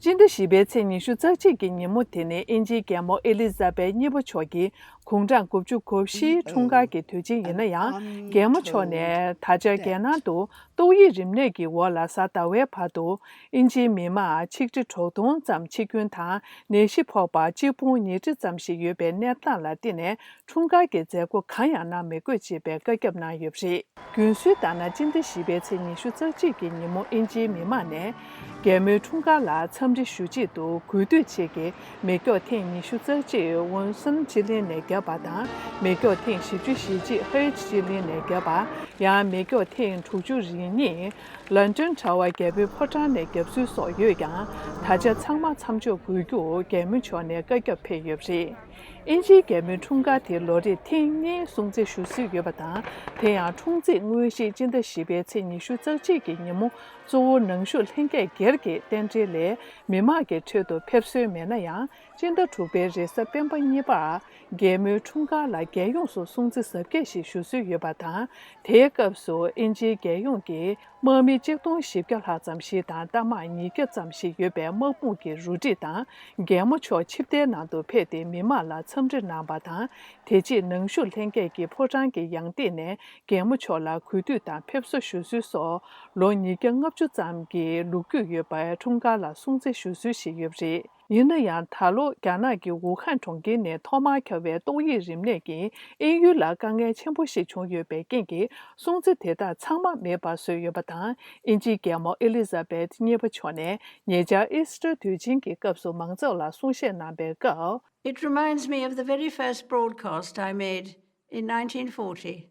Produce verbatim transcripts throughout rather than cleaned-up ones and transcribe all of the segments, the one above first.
སྤྱི་ཟླ་བཞི་པའི་ཚེས་ཉི་ཤུ་རྩ་གཅིག་གི་ཉིན་མོ་དེ་ནི་དབྱིན་ཇིའི་རྒྱལ་མོ་ཨེ་ལི་ཛ་བེད་གཉིས་པ་མཆོག་གི་དགུང་གྲངས་དགུ་བཅུ་གོ་བཞིའི་འཁྲུངས་སྐར་གྱི་དུས་ཆེན་ཡིན་ན་ཡང་། རྒྱལ་མོ་མཆོག་ནས་ད་ཆ་རྒྱལ་ནང་དུ་ཏོག་དབྱིབས་རིམས་ནད་ཀྱི་འོག་ལ་གཟའ་ཟླ་བའི་བར་དུ་དབྱིན་ཇིའི་མི་མང་ཆིག་ཁྲི་དྲུག་སྟོང་ཙམ་འཆི་སྐྱོན་དང་ནད་གཞི་ཕོག་པ་གཅིག་འབུམ་ཉིས་ཁྲི་ཙམ་ཞིག་ཡོད་པའི་གནས་སྟངས་ལ་བརྟེན་ནས་འཁྲུངས་སྐར་གྱི་མཛད་སྒོ་གང་ཡང་གནང་མི་དགོས་ཅེས་པའི་བཀའ་ཁྱབ་གནང་ཡོད་པ་རེད། རྒྱུན་སྲོལ་ལྟར་ན་སྤྱི་ཟླ་བཞི་པའི་ཚེས་ཉི་ཤུ་རྩ་གཅིག་གི་ཉིན་མོ་དབྱིན་ཇིའི་མི་མང་ནས་རྒྱལ་མོའི་འཁྲུངས་སྐར་ལ་འཚམས་འདྲི་ཞུ་ཆེད་དུ་གུས་འདུད་ཆེད་ཀྱི་མེ་སྒྱོགས་ཐེངས་ཉི་ཤུ་རྩ་གཅིག་ཝུན་སོན་སྤྱི་གླིང་ནས་བརྒྱབ་པ་དང་། མེ་སྒྱོགས་ཐེངས་བཞི་བཅུ་ཞེ་གཅིག་ཧེ་ཡོད་སྤྱི་གླིང་ནས་བརྒྱབ་པ། ཡང་མེ་སྒྱོགས་ཐེངས་དྲུག་ཅུ་རེ་གཉིས་ལོན་ཌོན་དྲ་བ་རྒྱལ་པོའི་ཕོ་བྲང་ནས་བརྒྱབ་ཚུལ་སོགས་ཡོད་ཀྱང་། ད་ཆ་ཚང་མ་མཚམས་འཇོག་དགོས་རྒྱུ་རྒྱལ་མོ་མཆོག་ནས་བཀའ་ཁྱབ་ཕེབས་ཡོད་པ་རེད། དབྱིན་ཇིའི་རྒྱལ་མོའི་འཁྲུངས་སྐར་དེ་ལོ་རེར་ཐེངས་གཉིས་སྲུང་བརྩི་ཞུ་སྲོལ་ཡོད་པ་དང་། དེ་ཡང་འཁྲུངས་ཚེས་དངོས་གཞི་སྤྱི་ཟླ་བཞི་པའི་ཚེས་ཉི་ཤུ་རྩ་གཅིག་གི་ཉིན་མོ་གཙོ་བོ་ནང་བཞུགས་ལྷན་རྒྱས་སྒེར་གྱི་རྟེན་འབྲེལ་ལས་མི་མང་གི་ཁྲོད་དུ་ཕེབས་སྲོལ་མེད་ན་ཡང་། སྤྱི་ཟླ་དྲུག་པའི་རེས་གཟའ་སྤེན་པ་གཉིས་པར་རྒྱལ་མོའི་འཁྲུངས་སྐར་ལ་རྒྱལ་ཡོངས་སུ་སྲུང་བརྩི་གཟབ་རྒྱས་ཤིག་ཞུ་སྲོལ་ཡོད་པ་དང་། དེའི་སྐབས་སུ་དབྱིན་ཇིའི་རྒྱལ་ཡོངས་ཀྱི་དམག་མི་གཅིག་སྟོང་བཞི་བརྒྱ་ལྷག་ཙམ་ཞིག་དང་རྟ་དམག་ཉིས་བརྒྱ་ཙམ་ཞིག་ཡོད་པའི་དམག་དཔུང་གི་རུ་སྒྲིག་དང་། རྒྱལ་མོ་མཆོག་ཆིབས་རྟའི་ནང་དུ་ཕེབས་ཏེ་མི་མང་ལ་འཚམས་འདྲི་གནང་བ་དང་། དེ་རྗེས་ནང་བཞུགས་ལྷན་རྒྱས་ཀྱིས་ཕོ་བྲང་གི་ཡང་སྟེང་ནས་རྒྱལ་མོ་མཆོག་ལ་གུས་འདུད་དང་ཕེབས་བསུ་ཞུ་སྲོལ་སོགས་ལོ་ཉིས་བརྒྱ་ལྔ་བཅུ་ཙམ་གྱི་ལོ་རྒྱུས་ཡོད་པའི་འཁྲུངས་སྐར་ལ་སྲུང་བརྩི་ཞུ་སྲོལ་ཞིག་ཡོད་པ་རེད། ཡིན་ན་ཡང་། ད་ལོ་རྒྱ་ནག་གི་ཝུ་ཧན་གྲོང་ཁྱེར་ནས་ཐོག་མར་ཁྱབ་པའི་ཏོག་དབྱིབས་རིམས་ནད་ཀྱིས་དབྱིན་ཡུལ་ལ་དཀའ་ངལ་ཆེན་པོ་ཞིག་བྱུང་ཡོད་པའི་རྐྱེན་གྱིས། སྲུང་བརྩི་དེ་དག་ཚང་མ་མེད་པར་བཟོས་ཡོད་པ་དང་། དབྱིན་ཇིའི་རྒྱལ་མོ་ཨེ་ལི་ཛ་བེད་གཉིས་པ་མཆོག་ནས་ཉེ་ཆར་ཨི་སི་ཊར་དུས་ཆེན་གྱི་སྐབས་སུ་མང་ཚོགས་ལ་གསུང་བཤད་གནང་པའི་སྐབས། It reminds me of the very first broadcast I made in nineteen forty,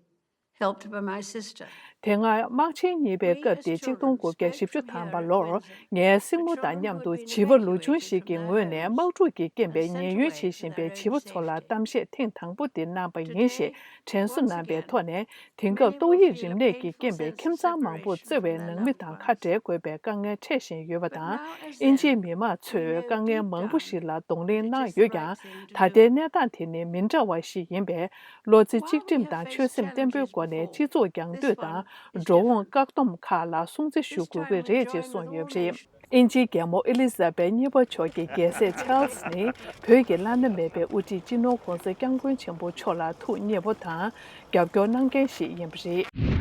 helped by my sister. དེ་སྔ་དམག་ཆེན་གཉིས་པའི་སྐབས་ཏེ་གཅིག་སྟོང་དགུ་བརྒྱ་བཞི་བཅུ་ཐམ་པ་ལོར་ངའི་སྲིང་མོ་དང་མཉམ་དུ་བྱིས་པ་ལོ་ཆུང་ཞིག་གི་ངོས་ནས་དམག་འཁྲུག་གི་རྐྱེན་པས་ཉེན་གཡོལ་བྱེད་བཞིན་པའི་བྱིས་པ་ཚོ་ལ་གཏམ་བཤད་ཐེངས་དང་པོ་དེ་གནང་པ་ཡིན་ཞེས་དྲན་གསོ་གནང་པའི་ཐོག་ནས། དེང་སྐབས་ཏོག་དབྱིབས་རིམས་ནད་ཀྱི་རྐྱེན་པས་ཁྱིམ་ཚང་མང་པོ་བརྩེ་བའི་ནང་མི་དང་ཁ་བྲལ་དགོས་པའི་དཀའ་ངལ་འཕྲད་བཞིན་ཡོད་པ་དང་། དབྱིན་ཇིའི་མི་མང་ཚོས་དཀའ་ངལ་མང་པོ་ཞིག་ལ་གདོང་ལེན་གནང་ཡོད་ཀྱང་། ད་ལྟའི་གནས་སྟངས་དེ་ནི་མི་འདྲ་བ་ཞིག་ཡིན་པས། བློ་རྩེ་གཅིག་སྒྲིམ་དང་ཆོད་སེམས་བརྟན་པོའི་སྒོ་ནས་སྤྱི་ཚོགས་རྒྱང་སྡོད་དང་འགྲོ་འོང་བཀག་སྡོམ་ཁག་ལ་སྲུང་བརྩི་ཞུ་དགོས་ཀྱི་རེད་ཅེས་གསུངས་ཡོད་པ་རེད། དབྱིན་ཇིའི་རྒྱལ་མོ་ཨེ་ལི་ཛ་བེད་གཉིས་པ་མཆོག་གི་རྒྱལ་སྲས་ཆཱལ་སི་ནི་བོད་ཀྱི་བླ་ན་མེད་པའི་དབུ་ཁྲིད་སྤྱི་ནོར་༧གོང་ས་༧སྐྱབས་མགོན་ཆེན་པོ་མཆོག་ལ་ཐུགས་མཉེས་པོ་དང་རྒྱབ་སྐྱོར་གནང་མཁན་ཞིག་ཡིན་པ་རེད།